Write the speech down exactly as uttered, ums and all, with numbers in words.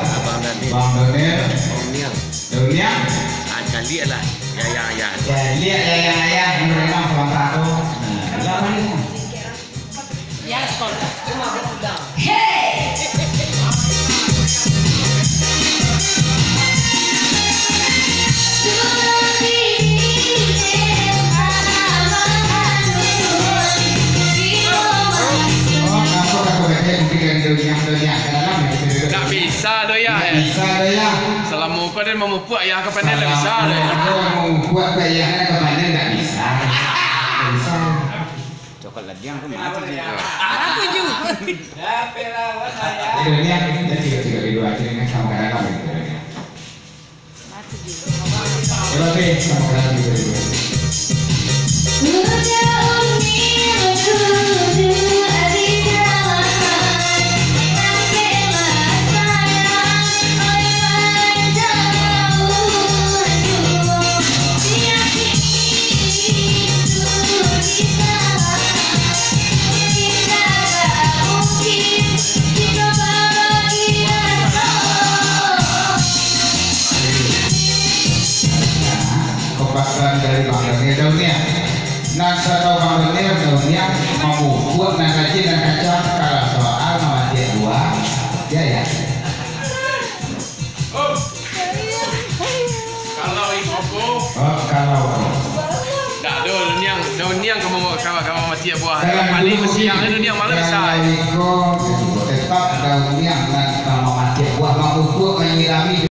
Abang Daniel. Bang Daniel. Bang Niang. Daun Niang. Ah, caliak lah. Yayang Ayah. Caliak Yayang Ayah. Memang sementara tu. Nah, agak mana? Hei! Oh, kenapa kau bete mungkin dari dunia, dunia? Kenapa? Ndak bisa doh, Yah. Ndak bisa doh, Yah. Salamo ko den mamupuak, Yah, ka panen ndak bisa doh, Yah. Salamo ko mamupuak, Yah, ka panen ndak bisa. Ndak bisa. Cokot ladiang tu mati je. Mati ju. Itu ni, jadi tiga di dua, jadi kan sama kadang-kadang gitu. Mati ju. Coba deh, sama kadang gitu. Kompasan dari Bang Daniel Daun Niang. Nan satau Bang Daniel Daun Niang mamupuak nan rajin nan kacang, kalau soal mamatiak buah, ya, ya. Kalau iko ko. Oh, kalau. Ndak, Daun Niang, Daun Niang ka mamatiak buah. Dalam paling dulu siang ni Daun Niang malam bisa. Kalau iko, tetap Daun Niang nan ka mamatiak buah, mamupuak, manyirami.